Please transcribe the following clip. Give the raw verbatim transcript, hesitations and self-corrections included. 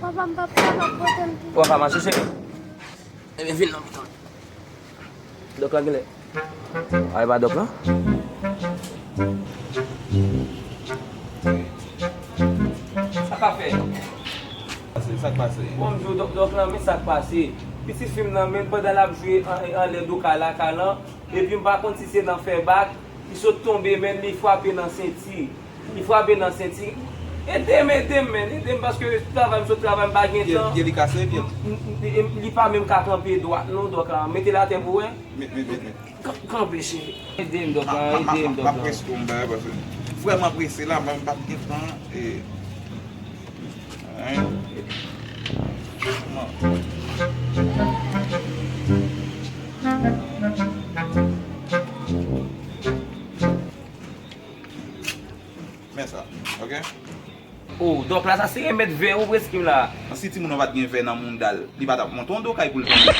Papa, m pap ka, m ap pote l pou... Ou pa mache, cheri? Ebyen, vin nan mitan. Dòk la genlè. Ay, pa dòk la. Sa pa fè. Sa k pase? Bon, m di w, dòk, dòk la, men sa k pase. Pitit fi m nan, men pandan l ap jwe an, anlè do kay la, kay lan, epi m pa konn si se nan fè bak, li sot tonbe, men li frape nan senti. Li frape nan senti. Ede m, ede m, men, ede m, paske travay, m sot travay, m pa gen tan. Pye li kase, pye. M, m, m, li pa menm ka kanpe dwat, non, dòk la. Mete l atè pou wè. Met, met, met, met. Kan-, kanpe, cheri. Ede m, dòk la, ede m, dòk la. M ap prese pou m bay, paske vrèman prese la, m p ap gen tan, e, hein? Men sa, ok? Oh, dòk la, sa se remèd vè ou preskri m la. Si timoun nan pa t gen vè nan mounda l, li pa t ap monte yon do kay pou l tonbe.